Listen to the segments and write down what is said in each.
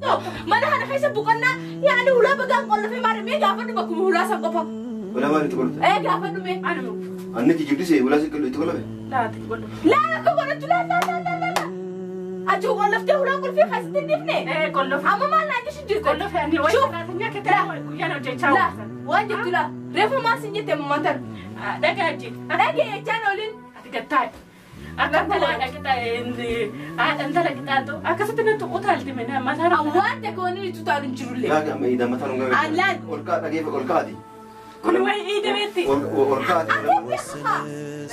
Mana kana keessa boqonnaa yaani hulaa bagaan qollofee maal mee gaafadhu bakkuma hulaa san qofa. Hulaa maal itti qollofe? Ee gaafadhu mee. Anni kijibdisee hulaa si itti qollofe? Laati qollofe. Laa akka godhattu laa laa laa laa laa. Ati qolloftee hulaa qulfii keessatti hin dhiifne? Ee qollofe. Amma maal naan jechuun jirtu? Qollofe ani wayi sanaatinyaa keessa guyyaan hojjechaa Laa waan jettu laa reefu maal sin jette mammaatan? Dhagaa jee. Dhagee jechaan oliin. Ati gattaa'e. Akka intala qixaatu akkasitti natti utaalti mana mataa. Waan takka wanni itti utaalu hin jirullee. Yaa amma iida mataa nu gabe. Allaan. Ol kaa dhageeffa ol kaati. Kun wayi iida beetti. Ol kaati. Ati beekaa.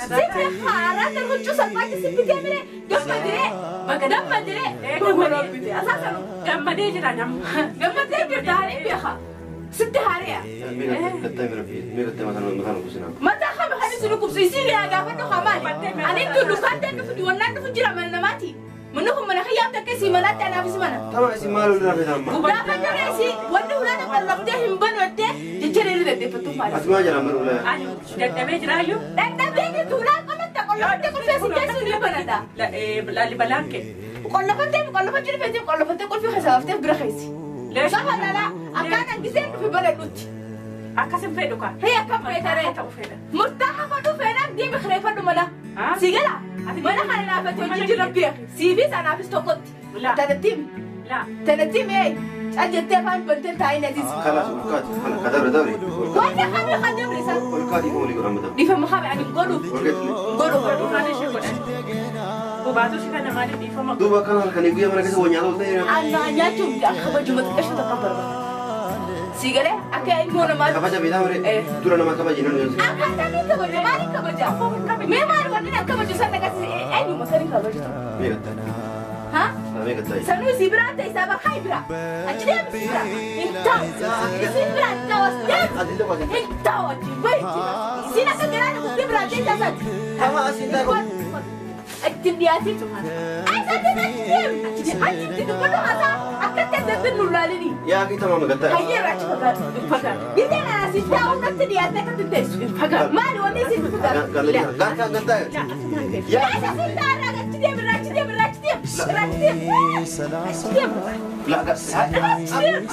Sitti haaraa huccuu salphaatti si bitee mire gammadee bakka gammadee gammadee asaasanu gammadee jira nama. Gammadee jirta harii beekaa. Sitti haariya. Meeqa meeqa mataa nu kubsinaa. Mataa kami kan isin kubsu isin yaa gaafadhu hamaali. Ani tullukaan ta'e dhufu diwannaan dhufu jira mana namaati. Manni kun mana kiyyaaf takka isii manaatti anaafis mana. Tama isin maal ol irraa feetan amma? Gaafa jara isii wanni hulaa qallabdee hin banu jettee jecha reerri deddeeffattu maali? Ati maal jedhaa mana hulaa? Ani dadhabee jiraayyuu. Dadhabee jirtu hulaa qollatta qollafattee qulfee si keessu ni banadha. Laalibalaan kee. Qollafattee qollafachuu dhufeetii qollafattee qulfii keessa baaftee bira keessi. Safa lalaa akkaan hangiseen dhufe banadhutti. Akkasin fedhu kaa. Hee akkam feetaree. Ta'u fedha. Murtaa hafadhu fedhaan deemi kireeffadhu mana. Si gala. Mana kana naafate hojii jira beeki. Siifis anaafis tokkotti. Tanatti himi. Tanatti himi ee. Cal jettee afaan bantee taa'ee natiis. Kalaas ol kaati. Kana kadabre dabre. Wanni kami kan dabre isaa. Ol kaati kuma olii godhan mataa. Dhiifama kami ani godhu. Ol kaati. Godhu. Dhugaan ishee godhan. Bobaatu ishee kana maaliif dhiifama? Duuba akkana halkanii guyyaa mana keessa waa nyaata ol ta'e. Annaa nyaachuun kabajuma xiqqeessu takka barbaada. Si galee akka ilmoo namaa. Kabaja beekaa mire dura nama kabaji nan yoon. Akkaataa kabaja maaliin kabaja? Mee maal wanni na kabaju san akkasii eenyuma sanii kabaju? Meeqa ta'e? Ha? Meeqa ta'e? Sanuu si biraa ta'e isaa bakka bira. Achi deemu si bira. Hin ta'u. Isin biraa ta'u as deemu. Hin ta'u achi bahi. Isin akka galaana bukkee biraa ta'e tasaati. Ama asin ta'u. Ittiin dhiyaatiin. Achi deemu. Achi itti dubbatu haasaa akkatti adda nu laalini. Yaa akii tamaama gattaa. Hayyee irraa fagaatu. Fagaatu. Giddeen asii taa'u natti dhiyaatee akkatti teessu. Fagaatu. Maali wanni isin fagaatu? Garkaan gattaa. Yaa asii taa'aa achi deemu irraa achi deemu irraa achi deemu irraa achi deemu. Achi deemu. La gattaa. Achi deemu.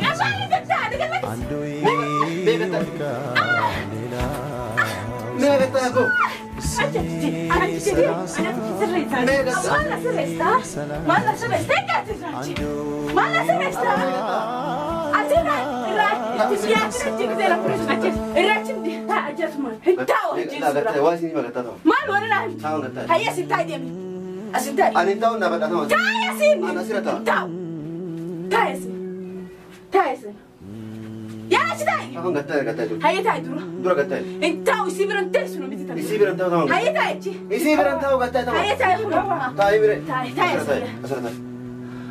Gabaani gattaa gattaa. Mee gattaa. Mee gattaa koo. Achi achi achi Mee gattaa. Maal asirreessaa? Maal asirreessaa? Eeggaati maal asirreessaa? Asirraa irraa itti achi gisee lafa achi irraa achi Ajjatuma. Hin taa'u achi La gattaa waa isin gattaa ta'u. Maal wani naa himtu? Taa'u gattaa. Hayyee asin taa'i deemi. Asin taa'i. Ani hin taa'u naa badhaa ta'u. Taa'i asin. Ani asirra taa'a. Hin taa'u. Taa'i asin. Taa'i asin. Yaa achi taa'i. Afaan gattaa gattaa jiru. Hayyee taa'i dura. Dura gattaa. Hin taa'u isii bira hin teessu nu miti ta'a. Isii bira hin taa'u ta'u. Hayyee taa'i achi. Isii bira hin taa'u gattaa ta'u. Hayyee taa'i kun. Taa'i bira. Taa'i taa'i Asirra taa'i. asin. Asirra taa'i.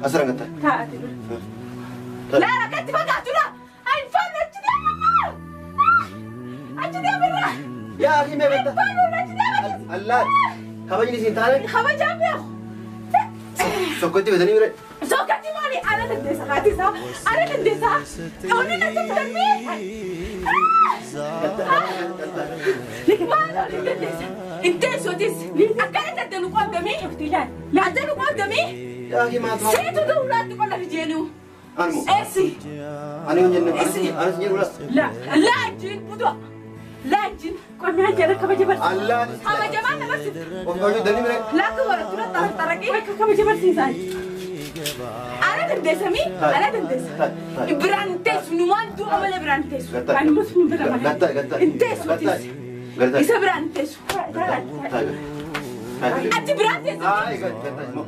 Asirra gattaa. Taa'ati dura. Laa rakkatti fagaatu laa. Hin faanu achi deema. Achi deema irraa. Yaa akii mee gattaa. Faanu achi deema. Allaan kabajni isin taane Kabajaan beeku. tokkotti bitanii bire. Sokkatti maali? Ana dandeessa haati isaa. Ana dandeessa. Onni na tuftamee. Maal oli dandeessa? Hin teessotis. Akkana tattanu qoodamee. Addanu qoodamee. Yaa akii maal ta'a? Seetu dawlaatti qolla fijeenu. Anmo. Eessi. Ani hin jenne. Ani hin jedhu la. La. Laajin butuwa. Laajin. Qonnaan jala kabaja barsiisa. Allaan. Kabajamaa nama sifta. Of kabajuu danii bire. Lakka barattu xaraqii. Akka kabaja barsiisaa. Ana dandeessamii? Ana dandeessa. Biraan teessu numaan du'a malee biraan teessu. Gattaa. Ani musliim bira malee. Gattaa gattaa. Hin teessu Gattaa. Gattaa. Isa biraan teessu. Gattaa. Ati biraan teessu. Ay gattaa.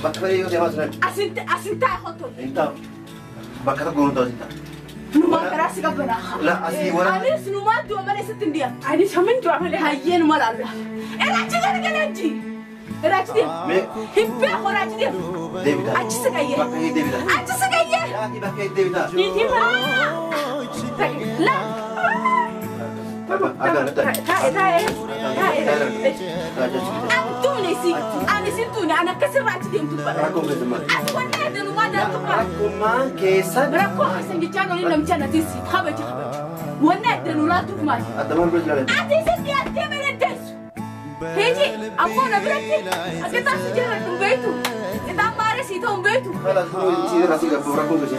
Bakka fedhe yoo deemaa sunan. Asin taa'e hottoo. Hin taa'u. Bakka tokko hin taa'u sin taa'u. Numaan karaa si qabbanaa. La asii wara. Anis numaan du'a malee sitti hin dhiyaatu. Ani shamin du'a malee. Hayyee numa laalla. Iraachi gargala achi. Iraachi deemu. Mee Hin beeku iraachi deemu. deebitaa. Achi si qayyee. Bakka hee deebitaa. Achi si qayyee. Yaa akii bakka hee deebitaa. Niitii maa. La. Akka gattaa. Taa'e taa'e. Taa'e. Antuun isi. Ani sin tuune ani akkasirraa achi deemtu bara. Rakkoon keessan maali? Ati wanni addanumaa daantu bara. Rakkoon keessan. Rakkoo keessan jechaan olii namicha natiis kabaji kabaji. Wanni addanu laatuuf maali? Adda maal bira jiraate? Ati isin dhiyaattee mana teessu. Heeji ammoo na biratti akka taasisu jala dhumbeetu. Ixaan maaree si si ta'uun beektu. خلاص هو يصير راسي قبل ركوب شيء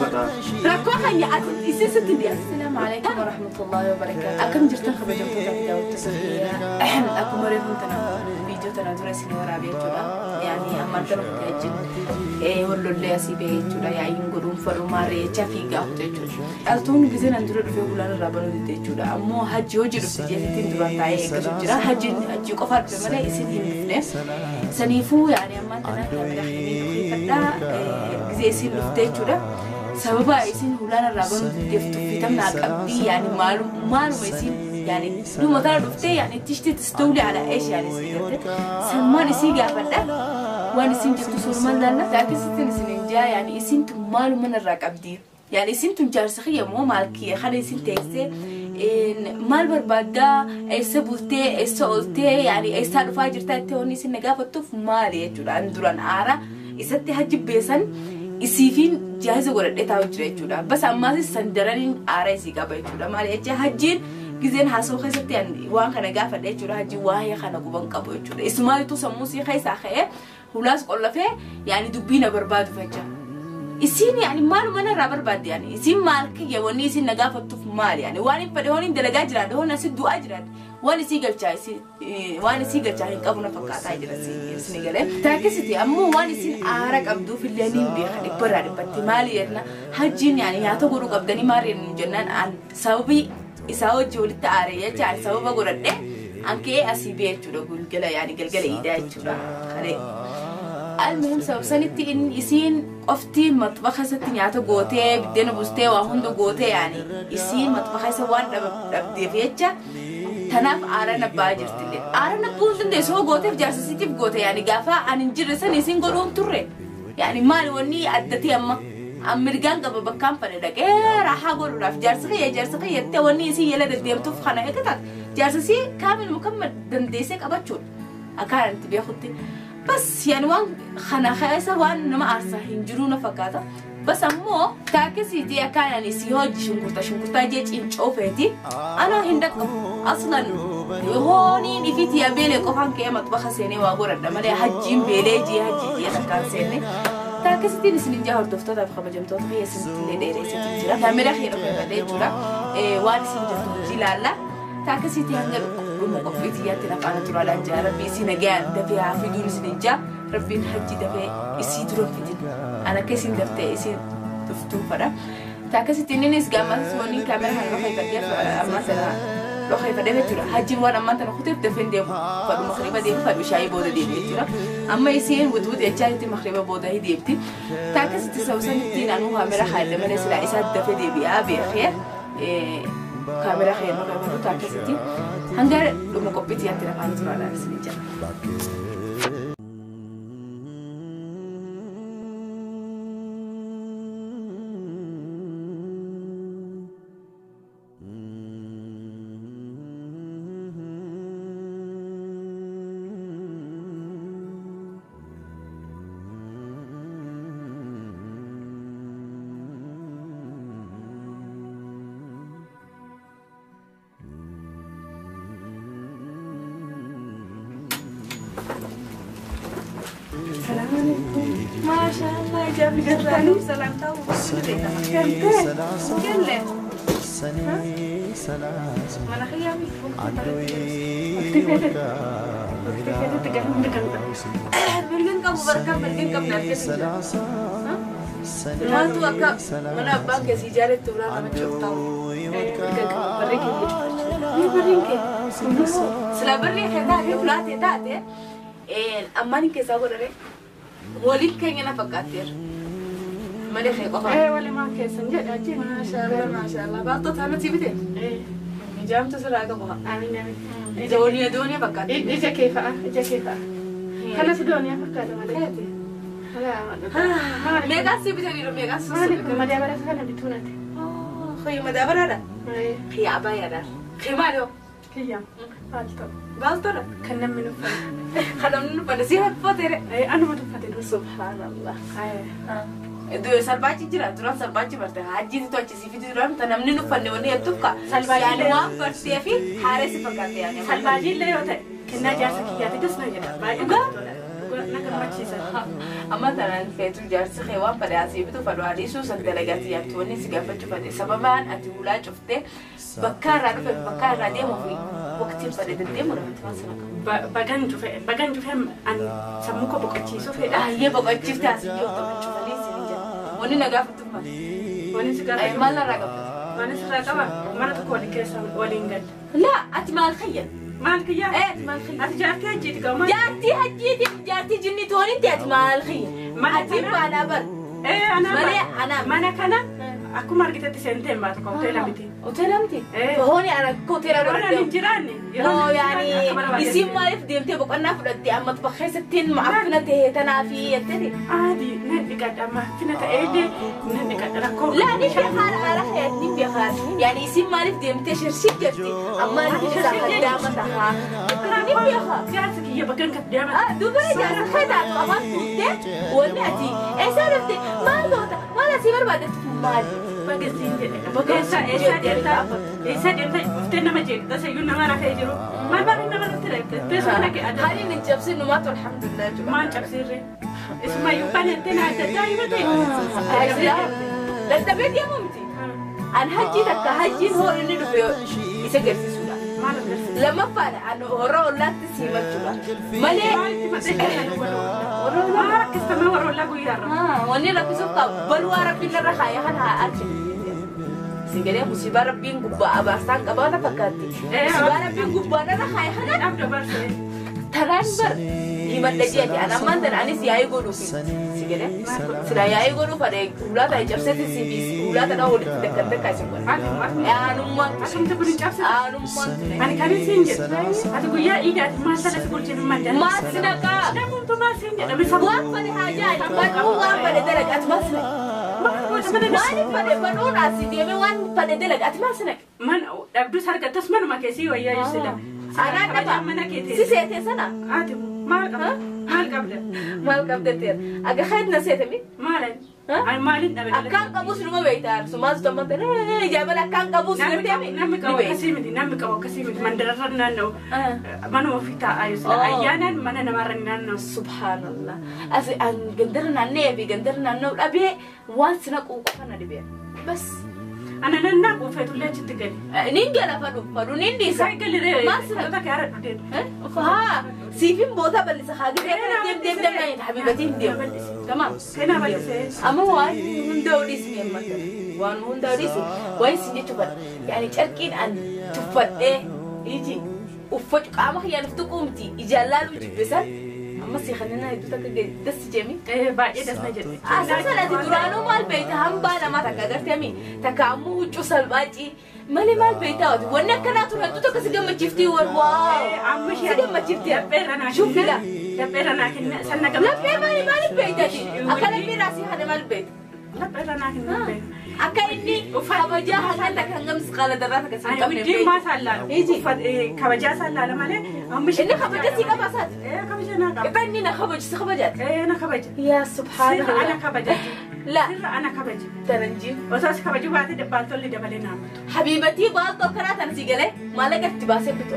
Rakkoo kan ati isin sitti dhiyaatu. السلام عليكم ورحمة الله وبركاته. أكم جرتن خبجمتوتا في دعوة أكم مريفون تنا فيديو تنا dura isin waraabee jechuudha. Yani ammaan tana kutee wajjin hollollee asii bahee jechuudha. Yaa'iin godhuun fadhumaa reecha fiigaa kutee jechuudha. Dhaltuun giseen an dura dhufee hulaan irraa banuu didde jechuudha. Ammoo hajji hojii dhufte jeetittiin duraan taa'ee eeggatu jira. Hajji qofaa dhufe malee isin hin dhufne. Saniifuu yaani ammaan tana kaamera keenya dhufeeffadhaa gisee isin dhufte jechuudha. Sababa isin hulaan irraa banuu diddeef tuffitamnaa qabdii yaani maaluma isin يعني دوما ترى دفتي يعني تشتي تستولي على ايش يعني سيدتي سلمان اسي قافلة وانا سين جبت سلمان لنا تاكي ستين سنين جا يعني اسين مالو من الرقب دي يعني اسين تنجار سخية مو مالكية خلي اسين تيسي إن مال بربادا ايسا بولتي ايسا قلتي يعني ايسا رفاجر تاتي هوني سين نقافة توف مالي يجور اندران عارة اسا تهجب بيسن isiifin jaaza godhadhee taa'u jira jechuudha. Bas ammaas sandaraniin aara isii qaba jechuudha. Maali jecha hajjiin gizeen haasoo keessatti waan kana gaafadha jechuudha. Hajjiin waa'ee kana guban qabu jechuudha. Isumaalitu sammuu isii keessaa ka'ee hulaas qollafee yaani dubbii na barbaadu jecha. Isiin yaani maaluma narraa barbaadde yaani isiin maal kiyya wanni isiin na gaafattuuf maali yaani waan hin fedhe hoon dalagaa jiraadhe hoon asii du'aa jiraadhe waan isii galchaa waan isii galchaa hin qabu na fakkaataa jira isin galee. Taakisiti ammoo waan isin aara qabduuf illee ni beeka dhibbarraa dhibbatti maali jenna hajjiin yaani nyaata godhuu qabdanii maal jennaan an sababii isaa hojii walitti aare jecha ani sababa godhadhe an ka'ee asii bee jechuudha galgala yaani galgala iidaa jechuudha. Kalee. المهم سبب سنتي إن إسين قفتي مطبخ ستي نياتا قوتي بدينا بوستي وهندو قوتي يعني إسين مطبخ سوان ربدي فيتشا تناف آرانا باجرت اللي آرانا بوزن دي سو قوتي في جارس سيتي في قوتي يعني قافا عن انجر سن إسين قرون تري يعني مال وني أدتي أما أمريكان قبل بكام فندق إيه راح أقول ولا في جارس خيا جارس خيا توني إسين يلا دديم تفخنا هيك تات جارس سي كامل مكمل دنديسك أبتشون أكان أنت بياخدتي بس يعني وان خنا خايسة وان ما أرسه ينجرونا فكاتا بس أمو تاكسي تي أكان يعني سيهوج شنكرتا شنكرتا جيت إن شوفتي أنا هندك أصلاً هوني نفيتي أبيلي قفان كي مطبخ سيني وأقول أنا مالي هجيم بيلي جي هجي جي أنا كان سيني تاكسي تي نسنين جاهر دفتر أبغى بجمتوت هي سنتين لديري سنتين جرا كاميرا خير في بدي جرا وان سنتين جلالا تاكسي تي هنجر ومقفيتي يا تنفعنا ترى لانجا ربي سينجان دفع في دون سينجا ربي نحجي دفع يسي تروح في دين أنا كيسين دفتة يسي دفتو فرا تاكسي تنينس جامعة سوني كاميرا هنروح يفدي أما سلا روح يفدي ترى حجي وانا ما تنخطف دفن دي فدو مخربة دي فدو شاي بودا دي ترى أما يسين ودود يجاي تي مخربة بودا هي ديبتي تاكسي تسوسن تين أنو كاميرا خالد من سلا إسات دفع دي بيا بخير كاميرا خير ما كاميرا تاكسي هنجر لما قبيتي أنت رفعت ترى على سنجا. ما شاء الله جاب لي سلام وليد كان ينفق كتير مالي خير قفا ايه ولي ما كيسن جد عجيب ما شاء الله ما شاء الله بعطتها ما تبي ايه جامت سرعة قبها امين امين دنيا دنيا فكرت اجا كيف اجا كيف خلاص دنيا فكرت مالي لا ميغا سيبتني لو ميغا سيبتني ما دابرا سنة بتونتي خي ما دابرا لا خي عباية لا خي مالو كيام بالطو بالطو كنا من فن خلنا من فن سيها فطرة أنا ما تفطر سبحان الله دو سرباجي جرا دران سرباجي برته حجي توجي سيفي دران تنمني نفن وني يتوقع يعني وان برته في حارس فكرت يعني سرباجي اللي يوته كنا جالسة كياتي تسمع جدا Na gammachiisan. Amma tanaan feetu jaarsi kee waan fedhe asii bitu fedhu adiisuu san dalagaati yaattu wanni si gaafachuu fedhe sababaan ati hulaa cuftee bakka irraa dhufe bakka irraa deemuu fi waqtiin fedhe deddeemuu dhabatti waan sana qabu. Bagan cufe an sammuu koo boqochiisuu fedha. Ayyee boqochiifte asii jirtu cufanii si ni jira. Wanni na gaafattu maal? Wanni si gaafatu. Maal irraa qabda? Wanni sirraa qaba mana tokko waliin keessa waliin galle. Laa ati maal khayyan? Maal kiyyaa? Eh ati maal khayyan? Ati jaartii hajjiiti qabu. Jaartii hajjiiti jaartii jinni toonitti ati maal khayyan? Ati baanaa bar. Eh anaa. Malee anaa. Mana kana akkuma argitetti seentee hin baatu hoteela miti. Hoteela miti? Hooni ana hoteela godhadhe. Yeroo hin jiraanne. Noo yaani isiin maaliif deemtee boqonnaa fudhatte amma bakka keessattiin ma'affina ta'e tanaa fi jettee. Aadi nan dhiqadha ma'affina ta'e illee nan dhiqadha rakkoo. Laa ni beekaa haala kee ni beekaa yaani isiin maaliif deemtee shirshir jirti amma isaa kaddaama tahaa ni beekaa. Jaarsa kiyya bakka hin kaddaama. Dubara jaarsa kee taatu afaan tuuttee wanni ati eessaa dhufte maal goota maal asii barbaaddetti maali? Bagasiin jedhe. Eessa deemtaa dhuftee nama jeeqxa sayyuu nama rafee jiru. Maal baaduu nama irratti reebte? Teessoo mana kee adda. Haalli hin cabsin numaatu alhamdulillah jechuudha. Maal cabsirree? Isumayyuu banettee na adda addaa hima ta'e. Dadhabee deemu miti. An hajjii takka hajjiin hoo inni dhufe isa garsiisuudha. Maal agarsiisa? Lammaffaadha an warra ollaatti simachuudha. Malee. Warra ollaa. Maal rakkistame warra ollaa guyyaarra? Wanni rakkisuuf qabu balwaa rabbiin irra kaayee kana haa arginu. Singalee musiibaa rabbiin gubbaa abaarsaan qabaata fakkaatti. Musiibaa rabbiin gubbaa irra kaayee kana. Dhabda barsee. Taraan bar himadha jeeti an ammaan tana anis yaa'ii godhuufi. Singalee sila yaa'ii godhuuf adee ulaa ta'e cabseeti sibiis ulaa tana walitti dakkan dakkaa isin godha. Aanummaan. Asumti kun hin cabsite. Aanummaan. Ani kan isin jedhu. Ati guyyaa iidaati maal sana si bulchine maal jedha. Maal si naqaa? Namumtu maal siin jedhame sammuu. Waan fedhe haa jaali. Badhuu waan fedhe dalaga ati maal si naqa? Maaliif fedhe badhuun asii deemee waan fedhe dalaga ati maal si naqa? Mana dhabdus argattas manuma keessii wayyaa ibsila. Anaan dhaba. Si seetee sana? Ati maal qabda? Maal qabda? Maal qabda teera? Aga khayna seetami? Maalan? Ani maalin dhabe? Akkaan qabus numa beektaa sumaas tommata jaabala akkaan qabus gartee Namni qabu akkasii miti namni qabu akkasii miti mandararra naanna'u manuma ofii taa'aa yoo ayyaanaan mana namarra naanna'u. Subhaanallah. Asi an gandara naanna'ee fi gandara naanna'u dhabee waan sina quuqu kana dhibee. Bas. Ana nannaa quufeetullee achitti gali. Nin gala fadhu fadhu nin dhiisa. Galiree Maal sina takka haara dhudeen. Haa siifin boota bal'isa haa gidee kana deem deem deem naan habiibatiin deem. Tamam. Keenaa bal'isee. Amma waan hunda odhiisni amma kana. Waan hunda odhiisi waan isin jechuudha. Yaani carqiin an tuffadhee iji uffatu qaama kiyyaan uftu quumti ijaan laaluu jibbisan amma si kanina hedduu takka dassi jeemi. Baay'ee dasna jedhe. Asasan ati duraanuu maal beekta hambaa namaa takka agartee takka ammoo huccuu salphaacii malee maal beektaa ati wanni akkanaa ture hedduu takka si gammachiiftii war waaw. Si gammachiiftii. Lapheerra naa Shuffila. Lapheerra naa kenna sanna gammachiiftii. Laphee maali maaliif beekta ati? Akka lapheerraa si kana maal beekta? Lapheerra naa kenna beekta. Akka inni kabajaa hangan takka hangam qaala darraa takka si hin qabne Ani maa saallaala. Kabajaa saallaala malee amma Inni kabaja si qaba isaati. Kabaja naa qaba. Ifa inni na kabaju si kabajaati. Na kabaja. Yaa subhaanallah. Sirra ana kabaja. La. Sirra ana kabaja. Taranjiif. Osoo si kabaju baate dabbaaltolli dabalee naa mutu. Habiibatii baaltoo karaa tana si galee maallaqa itti baasee bitu.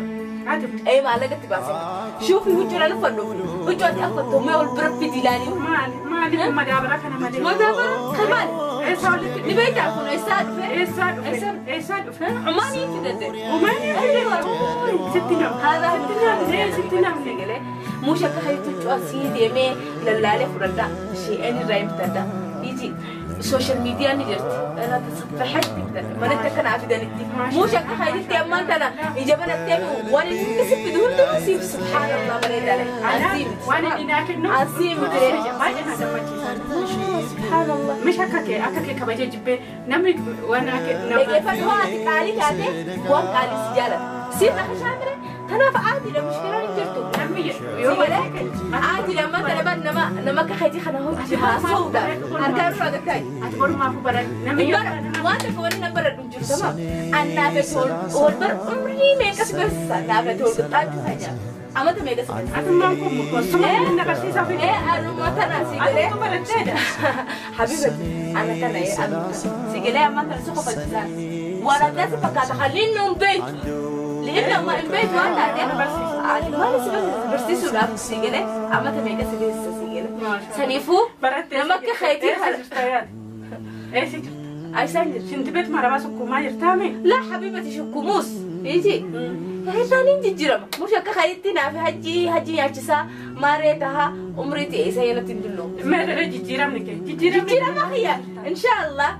Ati. Ee maallaqa itti baasee bitu. Shuufi huccuu na uffadhu. Huccuu ati affattu mee ol bira fidi ilaali. Maali maali kun madaabara kana malee. Madaabara kan maali? Eessaa walitti Ni beektaa kun eessaa dhufe? Eessaa dhufe? Eessaa dhufe? Umaanii fidate. Umaanii fidate. Sitti namni. Haadha Sitti namni. Sitti namni. Muusha akka haytu cuasii deemee lallaalee fudhadha. Shi'een irraa hin bitadha. Iji social media ni jirti. Irraa tasaffaxatti bitadha. Manatti akkana fidanitti. Muusha akka haytutti ammaan tana ija banattee waan inni si fidu hundinuu siif subhaanallah bareedaadha. Asii miti. Waan inni naa kennu. Asii miti. Baay'ee na gammachiisa. Subhaanallah. Mish akka kee kabajee jibbee namni waan akka nama. Dhaggeeffadhu haa ati qaalii taate waan qaalii si jaalata. Siif akka shaamire kanaaf aadiidha mushkilaan hin jirtu. Namni yoo Aadiidha amma tana nama nama akka keetii kana hojii haasa'uudha. Harkaa irraa gattaa. Ati borumaafuu baran namni yoo Waan tokko wanni nan baradhu hin jiru tamam. An naafete ol bar umrii meeqas barsiisa naafete ol qixxaachuu kan nyaatu. Amata meeqas barsiisa. Atummaan kun osuma inni na barsiisaa fi Anuma tana si galee. Ati baratteedha. Habibati ana tana si galee amma tana si qofachiisaa. Waan addaa si fakkaata halliin nuun beektu. لأنه ما البيت وأنت عادي ما لسه برسيسو لا سيجله أما تميك سيجله سيجله سنيفو لما كخيتي إيش أيسان شنت بيت مرة بس كوما يرتامي لا حبيبتي شو كوموس يجي هاي ثاني جرم مش كخيتي نافي هجي هجي يا ما ريتها عمرتي إيش هي لا تندلو ما رجي جرم نك جرم جرم خيا إن شاء الله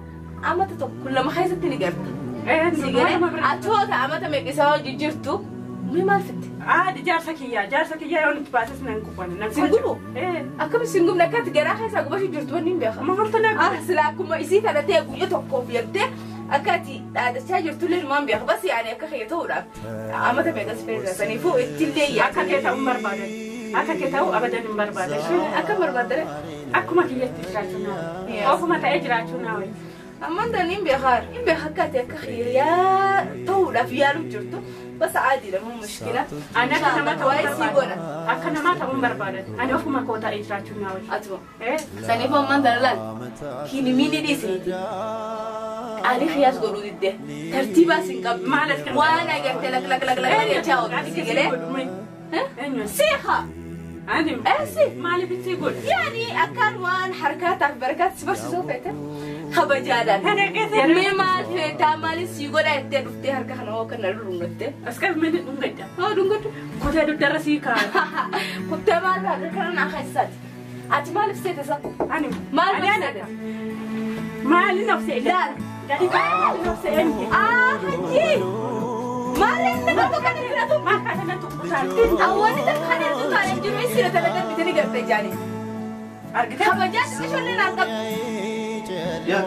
أما تتوك كل ما خيستني قرت سيجله أتوه أما تميك سوا جرتو مي ما فت عاد جارسك يا جارسك يا يوم تباسس نانكوبان سنقولو أكم سنقوم نكات جراحة سأقوم جرتو نيم بيخ ما غلطنا سلاكم إسيت أنا تيجو يتوقف يلته أكاتي هذا شاجر طول المام بيخ بس يعني أكخي تورا أما تبي قص فيزا سنيفو التلية أكاكي تاو مربادة أكاكي تاو أبدا مربادة أكم مربادة أكو ما كيت تجراتنا أكو ما تأجراتنا أما أنت نيم بيخار نيم بيخ أكاتي أكخي يا تورا في يالو جرتو بس عادي لا مو مشكلة. أنا كنا ما أكنا ما تقوم بربادة. أنا أفهم ما كوتا إجراتنا أتوا. سنيفو ما دلال. كيني ميني دي سيدي. أنا خياس قولوا ده. ترتيبا سينكب. وأنا قلت لك لك لك لك يا تشاو. ها؟ سيخة. أنا سي. مالي بتقول. يعني أكان وان حركات بركات سبر سوفته. خبجادا. مي مال فيتا مالي سيغولا اتدفتي هركا خنا وكنا رونته. اسكال من دونغدا. ها دونغدا. كوتا درسي كا. كوتا مال هركا انا خيسات. ات مال فسيت صح. انا مال انا مال نفسي. لا. مال نفسي انت. حجي. مال انت كنت ما كانت تقطع. اول تخلي تطالع جميع سيره تلقى بتني قرت جاني. خبجات مش ولا ناقب. يا ما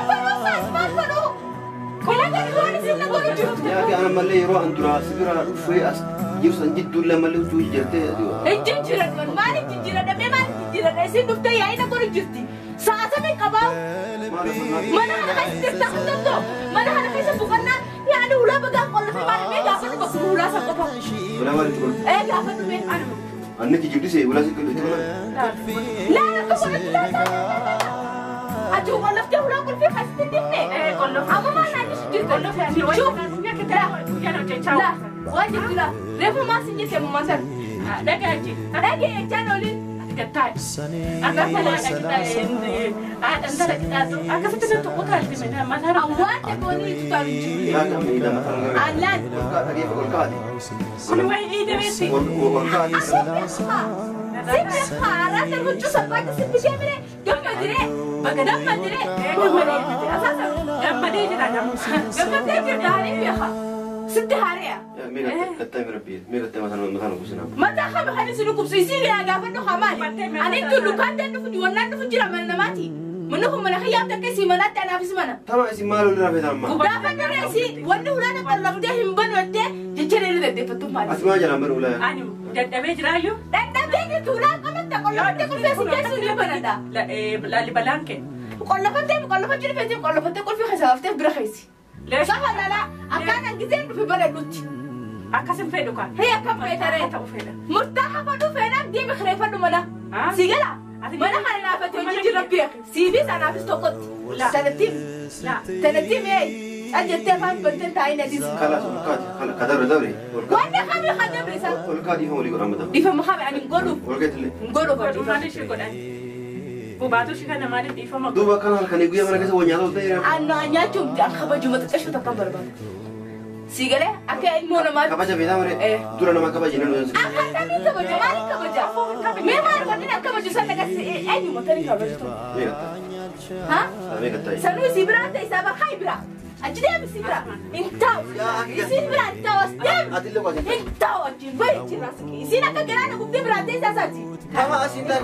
فلوس ما فلوس كلنا نقول سيدنا قولوا يا أخي أنا مالي يروح عند راس بيرا في أس يوصل جد ولا مالي وجوه جرتي الجنجرة مالي الجنجرة ده مالي الجنجرة يصير دفتي يا إنا قولوا جرتي ساعة من قبل ما أنا خايف تفتح الدم ما أنا خايف فوقنا يعني ولا بقى ولا في مالي بيجا فنو بقول ولا سقطه ولا مالي تقول إيه جا فنو بين أنا أنك جبتي سي ولا سكت لا لا لا لا أجو قلفتي ولا قل في خاصة الدنيا. قلفتي. أما ما أنا نشتري قلفتي. شوف. لا. واجد لا. رفو ما سنجي سمو مثلا. دقيقة. دقيقة جانولي. قطعت. أنا أنت أكفت تقطع منها مثلا. أوان تكوني تطالع. يا كم إذا مثلا. ألان. كل واحد إيده بس. سيبها عرفت الوجه سبعة ست جمرة جمرة بقدم مدري أساسا جمرة جمرة جمرة بيها ست هارية. ميغا كتاي مربي ميغا كتاي مثلا مثلا كوسنا. ما تخاف خلي سلوكم سيسيري أجافر نخمالي. أنا أنتو لو كان تنفجي ولا نفجي رمنا نماتي. منهم من خيام تكسي منات أنا في سمنا. ترى اسم مالو اللي رافع ما. رافع رأسي وأنه ولا نطلع هم بنوته جتشري اللي ده فتوم مالي. أسمع جرام ولا. أنا دبي جرايو. دبي تولا قلت قلت قلت في سجل بندا. لا لا اللي بلانك. قلت قلت جري في قلت قلت في خسافته برخيسي. ليش؟ صح ولا لا؟ أكان أنجزين في بلد لوتي. أكاسم فيدوكا. هي كم فيترى؟ مرتاحة فدو فينا دي بخريفة دمنا. سيجلا. ما أنا خلينا فتوجي ربي سيبي أنا في ستوكت. لا. سنتيم. لا. سنتيم إيه؟ أجل تفهم بنتين تاعين دي. خلاص خلاص كدر دوري. وأنا خامي خدم رسالة. والكادي هو اللي يقول رمضان. يفهم خامي يعني نقوله. والكاد اللي. نقوله فدو. ما ليش يقول وبعده شو كان مالي يفهم. دوبا كان هالكان يقول أنا كذا ونيا دوت. أنا نيا شو أنا خبر جمعة تكشف تكبر بعد. سيجله أكيد مو نمار. كبجة بيدا مرة. دورنا ما كبجة نحن. أكيد تاني كبجة مالي كبجة. مين مال ودينا كبجة سنة كسي أي يوم تاني كبجة. ها؟ سنو سيبرا تيسابا خايبرا. أجدي سيبرا. إنتاو. سيبرا إنتاو أستيم. إنتاو أجيب بيت راسك. سينا كجرانة كوبتي برا تيساساتي. تمام أسينا.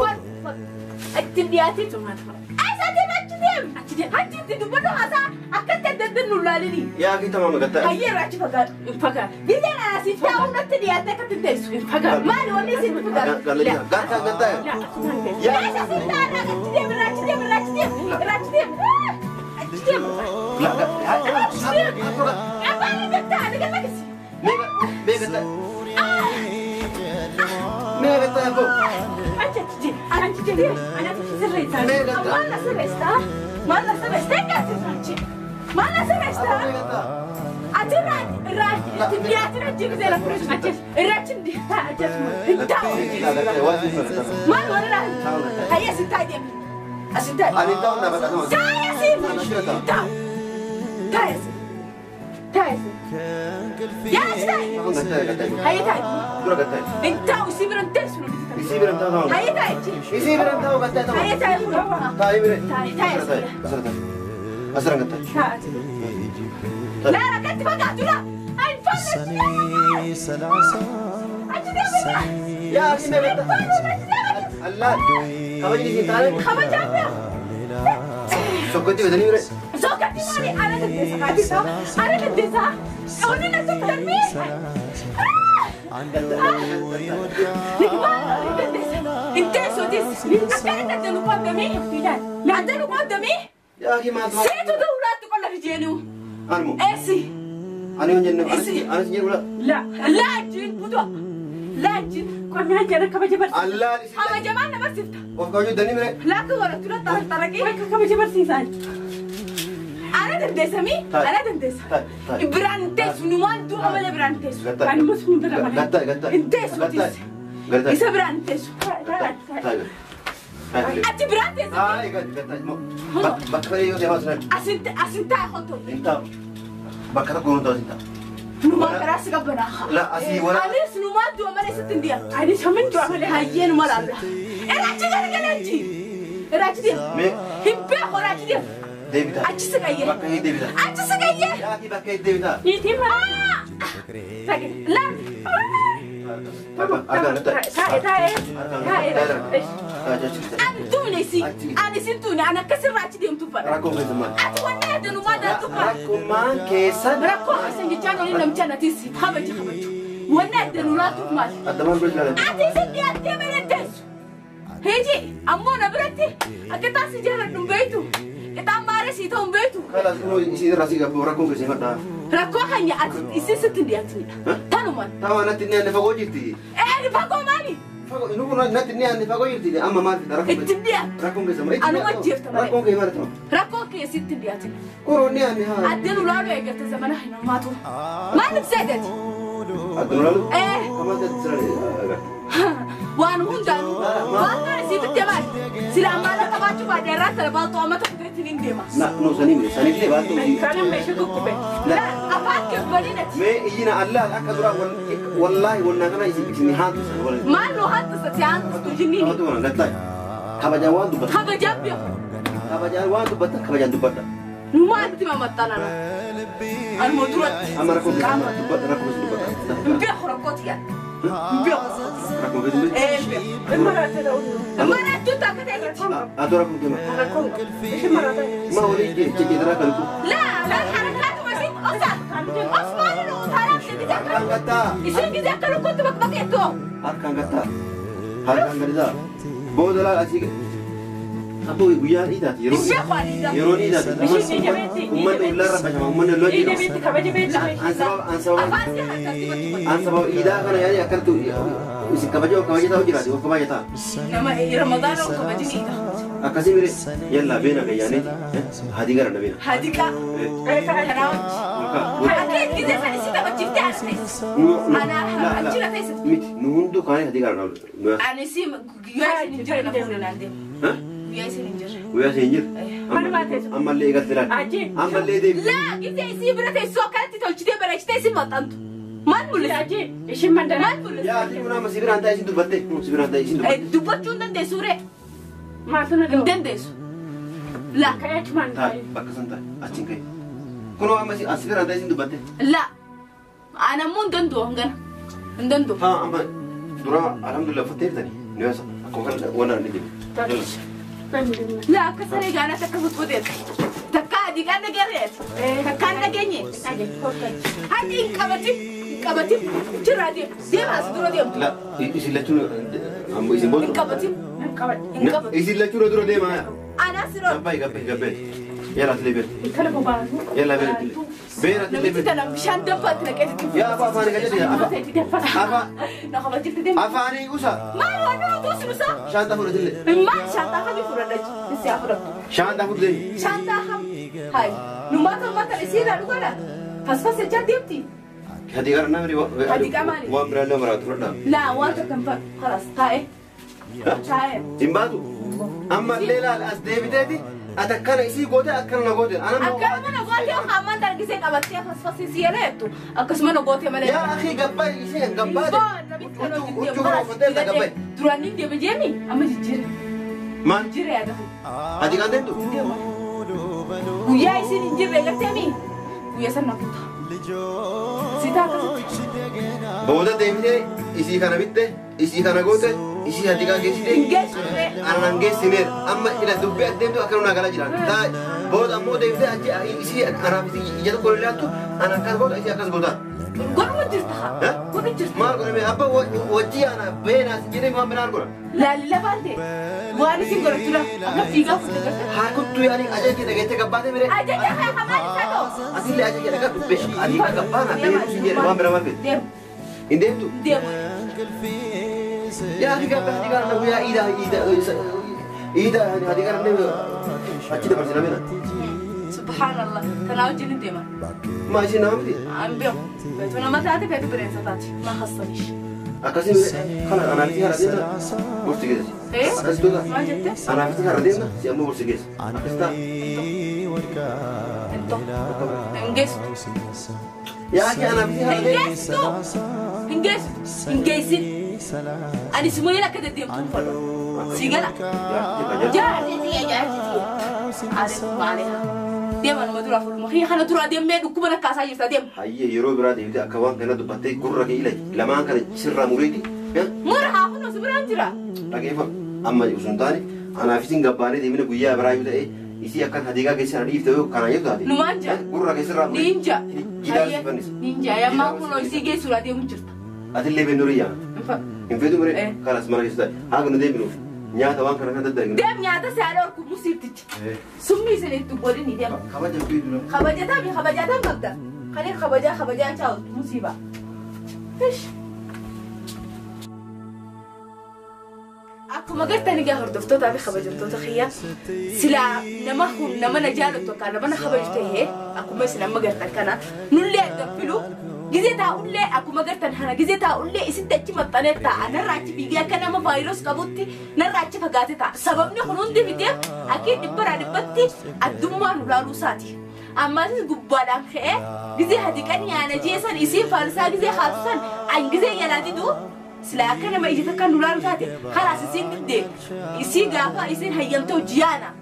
أتندياتي. أساتي أجدي. أجدي دبنا هذا أكتر ددن نولالني. يا أخي تمام قطع. هيا راجع فقط. فقط. بيجي أنا سيتا ونتندياتي كتنتيس. فقط. ما نوني سيت فقط. لا. قطع قطع. لا. يا سيتا أنا أجدي راجدي راجدي راجدي. أجدي. لا. أجدي. أباني قطع أنا قطع. مي قطع. مي قطع أبو. أجدي أجدي أنا سريت. ما لا سريت. ما لا سريت. ما لا سريت. أجرا راج Dhiyaatiin achi gisee lafa achi irratti hin taa'u. Maal warra hayya si taa'e deemi. Asi taa'e. Ani taa'u na bakka. Taa'e si. Taa'u. Taa'e si. Taa'e si. Yaa si taa'e. Hayya taa'e. Dura gattaa'e. Hin taa'u si bira hin teessu nuti. Isii bira hin taa'u. Hayya taa'e. Isii bira hin taa'u gattaa'e. Hayya taa'e. Taa'e bira. Taa'e taa'e. Asirra taa'e. Asirra gattaa'e. Laa rakkatti fagaatu laa. Yaa akhi mee gatta. Allah kabajni isin taane. Kabajaa. Sokkatti bitanii bire. Sokkatti maali? Ana dandeessa kaatisa. Ana dandeessa. Onni na tuffamee. Inteessotis. Akkana daddalu qoodamee. Daddalu qoodamee. Yaa akhi maal. Seetu dawlaatti qolla fijeenu. Anmo. Eessi. Ani hin jenne. Ani hin jedhu. La. Laajin butuwa. Laajin. Qonnaan jala kabaja barsiisa. Allah isin. Kabajamaan na barsiifta. Of kabajuu danii bire. Laakka godhatu la taraqee. Akka kabaja barsiisaan. Ana dandeessamii? Ana dandeessa. Biraan teessu numaan du'a malee biraan teessu. Ani musliim bira malee. Gattaa'e gattaa'e. Hin teessu tis. Isa biraan teessu. Ati biraan teessu. Taa'e gattaa'e. Bakka fedhe yoo deemaa turan. Asin taa'e hoto. Hin taa'u. Bakka tokko hin taa'u hin taa'u. Numaan karaa si qabbanaa. La asii wara. Anis numaan du'a malee sitti hin dhiyaatu. Anis hamin du'a malee. Hayyee numa laalla. Iraachi garagalee achi. Iraachi deema. Hin beeku iraachi deema. Deebita. Achi si qayyee. Bakka hin deebita. Achi si qayyee. Yaaki bakka hin deebita. Niitiin mana. La. Taa'e taa'e. Taa'e. Ani tuune si. Ani sin tuune ani akkasirraa achi deemtu fadha. Rakkoon keessa maal? Ati wanni adda numaa daatu fadha. Rakkoon keessan. Rakkoo keessan jechaan olin namicha natis kabaja kabaju. Wanni adda nulaatuuf maal? Adda maal bira jaalladha? Ati isin dhiyaattee malee teessu. Heeji ammoo na biratti akka taasi jaalladhu hin beektu. Qixaan maaree sii ta'u hin beektu. Kalaas kunoo isii irraa sii qabu rakkoon keessa himadhaa. Rakkoo keenya ati isin sitti hin dhiyaatinidha. Tanumaan. Tawa natti inni aanne fagoo jirti. Ee fagoo maali? Fagoo inni kun natti inni aanne fagoo jirti. Amma maal fida rakkoon Itti dhiyaatu. Rakkoon keessa maal? Anuma jeerta malee. Rakkoon keessa maal? Rakkoon keessa sitti hin dhiyaatin. Kunoo inni aanne haa. Addeen ulaaluu eegalte zamana hin hammaatu. Maaliif seetati? Addeen ulaaluu? Ee. Kamal ta'e Waan hundaanuu waan kana siitti maali? Sila maala qabaachuu baadiyyaa irraa tala baaltoo amma tokko ta'etti hin deema. Na no sanii miti sanii illee baattuu. Kanan meeshaa kukkube. La afaan kebbaliinati. Mee iyyina Allah akka duraa wallaahi wannaa kana isin haantu sana wallaahi. Maal nu haantu sati haantu jinniini. Kabajuu kana gattaa'e. Kabajaan waan dubbata. Kabajaan beeku. Kabajaan waan dubbata kabajaan dubbata. Nu maalitti mamaxxanana? Anuma duratti. Amma rakkoo keessa dubbata rakkoo keessa dubbata. Hin beeku rakkooti yaa. Hin beeku. Rakkoo keessa hin beeku. Maraate ta'uu. Maraattuu takka ta'e. Atoo rakkoo keessa. Rakkoon ishee maraate. Ma walii jee jee kan tu. La la harakaatu masi osa. Osmaani nu taaraaf gisee akka. Harkaan gattaa. Isin gisee akka lukkuutti bakka bakkeettoo. Harkaan gattaa. Harkaan gattaa. Booda laal asii. Abboo guyyaan iidaati yeroo. Ishee kwaaliidha. Yeroo iidaati. Uummanni ollaa irra bashama uummanni ollaa Iida beetti kabaja beetti. Afaan si harkatti bakka. An sababa iidaa kana yaani akkanatu isin kabaja kabaja ta'u jiraati of kabaja ta'a. Nama Ramadaana of kabajin iida. Akkasii mire yalla beena gayyaaniiti hadii gara na beena. Hadiqa. Kanaa wajji. Akka gisee san isi taphachiiftee as teessu. Ana achirra teessu. Miti nu hunduu kaanii hadii gara na. Ani si guyyaa isin hin jirre na fuula naan deema. Guyyaa isin hin jirre. Guyyaa isin hin jirre. Malumaa teessu. Ammallee eegalte laal. Ajji. Ammallee deebi. Laa gisee isii bira teessu akkanatti tolchitee bareechitee isin maxxantu. Maal mul'isa? Ajji ishiin mandara. Maal mul'isa? Yaa ati kun amma si biraan taa'e isin dubbatte. Si biraan taa'e isin dubbatte. Dubbachuu hin dandeessu ree. Maaltu na Hin dhawwa? dandeessu. Laa. Ka'ee achumaan Taa'e bakka san taa'e achiin ka'e. Kunoo amma si biraan taa'e isin dubbatte. Laa. Ana ammoo hin danda'u hangana. Hin danda'u. Haa amma dura alhamdulillah uffattee bitanii. Ni yaasa akkuma kana waan inni deemu. Laa akka saree gaanaatti akka futfuteetu. Takka adii kan dhageerreetu. Takka hin dhageenye. Hadi hin qabatin. Hin qabatin. Jirraa deemu. Deema as dura deemtu. La isin lachuun ammoo isin Hin booda. qabatin. Hin qabadhe. Hin qabatin. Isin lachuun dura deema. Anaa siroo. Gabbaay gabbaay gabbaay. Yalla atilee beera. Intala bobaatu. Yalla beera atilee. Beera atilee Namichi beera. tana bishaan danfaatti naqeetti. Yaa afaan afaanii gadi afaan Na qabachitti deema. afaanii usa. Maal waan nuti usu Shaantaa fudhatillee. Maal shaantaa kamii fudhadha? Isi haa fudhattu. Shaantaa fudhatee. Shaantaa kam? Hayi. Numaata mata isiirraa dhugaadha. Fasfas jechaa deemti. هدي قرنا مري وان برا لا مرات ولا لا وان كم خلاص تاي تاي إمبادو أما الليلة الأسدي أتكلم إسي قوتي أتكلم قوتي أنا أتكلم أنا قوتي وخامان ترجسي قبضتي فصفصي سيرتو أقسم أنا قوتي مالي يا أخي قبل إسي قبل قبل درانين دي بجيمي أما جيري ما جيري يا دخل هذه كان دندو ويا إسي نجيب لك ويا سنة كنت سيتا كنت بودا ديمتي إسي كان بيته إسي كان قوتي إسي هذه كان جيسي أنا نجيس أما إلى دبي أدمتو أكلنا على جيران تا بود أمو ديمتي أجي إسي أنا في إجا تقول لي أنتو أنا كاس بود إسي أكاس بودا قول مجرتها قول مجرتها ما أقول أنا أبا وجي أنا بين أسجيني ما بين أقول لا لا بانتي وأنا سين قلت له أنا في قف ها كنت يعني أجي كده جيت كباتي مري أجي يا خماني ساتو أصيل أجي كده كدبي أجي كبانا بين سجيني ما بين ما بين إندمتو ديم يا أخي كبر هذي كارنا ويا إيدا إيدا إيدا هذي كارنا أكيد برسلنا منا سبحان الله تناوجي نديما ما شيء نعم دي عم بيوم فأنا ما تعرف فاتو برنسة تاتي ما خصنيش أكاسي خلاص أنا في هذا برتقال إيه أكاسي دولا ما جبت أنا في هذا دينا سيامو برتقال أكاستا انتو انجزت يا أخي أنا في هذا انجزت انجزت أنا سموني لك كده ديم تنفر سيجلا جاهزية جاهزية عليكم عليها ديم أنا ما تروح في المخي خلنا تروح ديم ميد وكمان كاسة يرتا ديم هيا يرو برا ديم ده كوان كنا دبتة كرة كيلا لما كان سر مريدي مرها خلنا سبران جرا لكن أما يوسنتاني أنا في سنغافورة ديم نقول برا يودا إيه إسي أكان هديكا كيسر عريف تبيه كان يودا هذي نمانجا كرة كيسر نينجا نينجا يا ما كنا إسي كيسر ديم جرتا أدلي بنوريا إن فيدو مري خلاص ما رجعت هذا ندي بنوف نيا طبعا كنا كده دارين دم نيا ده سعره أركب مصيبتك سمي سنة تقولي ندي خبجة بيدنا خبجة تامي خبجة تام مبدأ خلي خبجة خبجة تاو مصيبة إيش أكو ما قلت أنا جاهر دفتو تابي خبجة تو تخيا سلا نما هم نما نجالو تو كان نما نخبجته أكو ما سلا ما قلت كنا نولي أدبلو جزء تقول لي أكو ما قرت أنا جزء تقول لي إذا تأتي مطنة تا أنا راجع بيجي كان ما فيروس كبوتي نراجع فقاتي تا سببني خلون دي فيديو أكيد نبرة نبتي الدموع نولالوساتي أما إذا قبضان خير جزء هذي كان يعني جيسان إسيم فارسا جزء خاصة عن جزء ينادي دو سلا كان ما يجي تكان نولالوساتي خلاص إسيم دي إسيم جافا إسيم هيمتو جيانا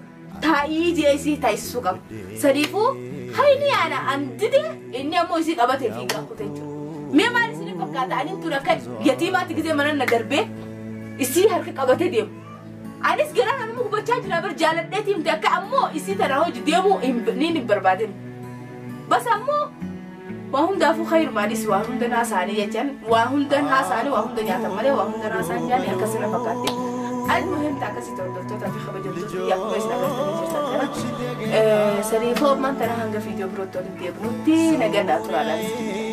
تايي جيسي تايسوكم سريفو هاي أنا عندي إني أمو يصير أبى تفيق أخوتي مي ما نسيني فكرت أنا ترى كان يتيمة تيجي من أنا دربه يصير هرك أبى تديم أنا سجلنا أنا مو بتشاج نبر جالت نتيم تك أمو يصير ترى هو جديمو إني بربادين بس أمو وهم دافو خير ما نسوا وهم دنا ساني يجن وهم دنا ساني وهم دنيا تملي وهم دنا ساني يعني أكسرنا فكرتي المهم تاكسي تردفتو تافي خبجلتو يا كويس نغرتني جرتنا سريفو من ترى هنغ فيديو بروتو دي بروتي نغنى ترى